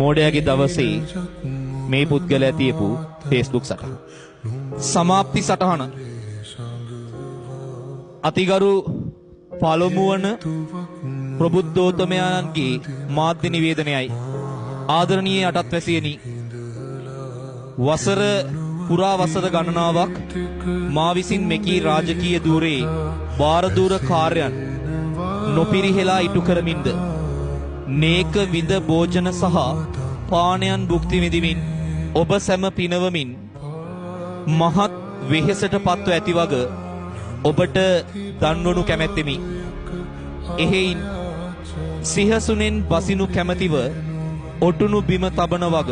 මෝඩයාගේ දවසේ මේ පුද්ගලයා තියපු Facebook සටහන. සමාප්ති සටහන. අතිගරු පළමුවන ප්‍රබුද්ධෝත්තමයන්ගේ මාධ්‍ය නිවේදනයයි. ආදරණීය යටත්වැසියනි, වසර පුරා වසර ගණනාවක් මා විසින් මෙකී රාජකීය ධූරයේ භාරදූර කාර්යයන් නොපිරිහෙලා ඉටු කරමින්ද නේක විඳ භෝජන සහ පානයන් භුක්ති විඳිමින් ඔබ සැම පිනවමින් මහත් වෙහෙසට පත්ව ඇති වග ඔබට දන්වනු කැමැත්තෙමි. එහෙයින් සිහසුනෙන් බසිනු කැමැතිව ඔටුනු බිම තබන වග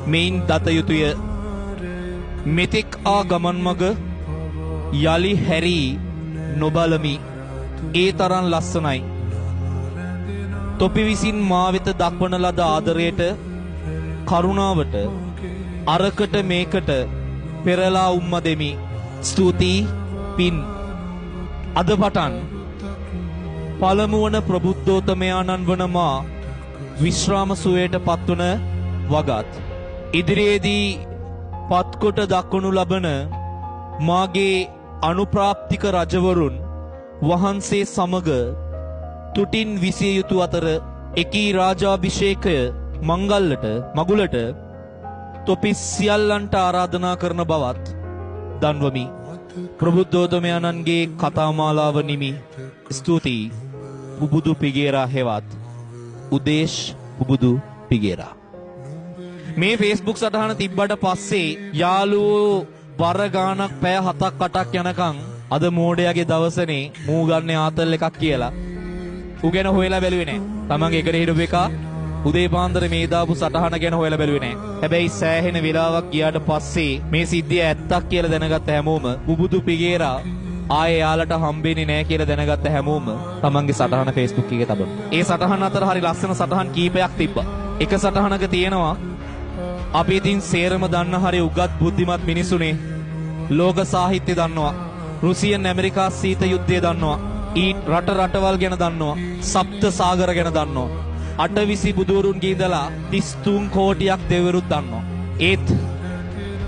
මෙයින් දත යුතුය. මෙතෙක් ආ ගමන් මග යලි හැරී නොබලමි. ඒ තරම් ලස්සනයි. තොපි විසින් මා වෙත දක්වන ලද ආදරයට, කරුණාවට, අරකට මේකට පෙරලා උම්ම දෙමි. ස්තුතියි, පින්. අද පටන් පළමුවන ප්‍රබුද්ධෝත්තමයාණන් වන මා විශ්‍රාම සුවයට පත්වන වගත් ඉදිරියේදී පත්කොට දක්වනු ලබන මාගේ අනුප්‍රාප්තික රජවරුන් වහන්සේ සමග තුටින් විසිය යුතු අතර එකී රාජාභිෂේකය මංගල්ලට මගුලට තොපි සියල්ලන්ට ආරාධනා කරන බවත් දන්වමි. ප්‍රබුද්ධෝත්තමයාණන්ගේ කතාමාලාව නිමි. ස්තුතියි. පුබුදු පිගේරා හෙවත් උදේශ් පුබුදු පිගේරා. මේ Facebook සටහන තිබ්බට පස්සේ යාළුවෝ බර ගානක් පැය 7ක් 8ක් යනකම් අද මෝඩයාගේ දවසනේ මූ ගන්න ආතල් එකක් කියලා ඌ ගැන හොයලා බැලුවේ නෑ. තමන්ගේ එකට හිටපු එකා උදේ පාන්දර මේ දාපු සටහන ගැන හොයලා බැලුවේ නෑ. හැබැයි සෑහෙන වෙලාවක් ගියාට පස්සේ මේ සිද්ධිය ඇත්තක් කියලා දැනගත්ත හැමෝම පුබුදු පිගේරා ආයේ යාලට හම්බෙන්නේ නෑ කියලා දැනගත්ත හැමෝම තමන්ගේ සටහන Facebook එකේ තබනවා. ඒ සටහන අතර හරි ලස්සන සටහන් කීපයක් තිබ්බා. එක සටහනක තියෙනවා, අපි ඉතින් සේරම දන්න හරි උගත් බුද්ධිමත් මිනිසුනේ, ලෝක සාහිත්‍ය දන්නවා, රුසියන් ඇමරිකා සීත යුද්ධය දන්නවා, ඊ රට රටවල් ගැන දන්නවා, සප්ත සාගර ගැන දන්නවා, අටවිසි බුදුවරුන්ගේ ඉඳලා 33 කෝටියක් දෙවිවරුත් දන්නවා. ඒත්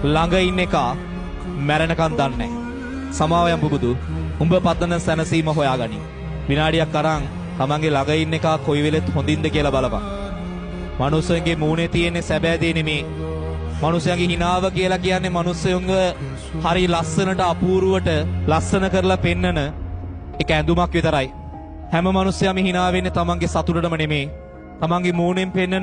ළඟ ඉන්න එකා මැරෙනකන් දන්නේ නැහැ. සමාවයන් පුබුදු, උඹ පතන සැනසීම හොයාගනි. විනාඩියක් අරන් තමන්ගේ ළඟ ඉන්න එකා කොයි වෙලෙත් හොඳින්ද කියලා බලපන්. මනුස්සයන්ගේ මූණේ තියෙන සැබෑ දේ නෙමේ. මනුස්සයන්ගේ හිනාව කියලා කියන්නේ මනුස්සයන්ව හරි ලස්සනට අපූර්වට ලස්සන කරලා පෙන්නන එක ඇඳුමක් විතරයි. හැම මනුස්සයම හිනා වෙන්නේ තමන්ගේ සතුටටම නෙමේ. තමන්ගේ මූණෙන් පෙන්නන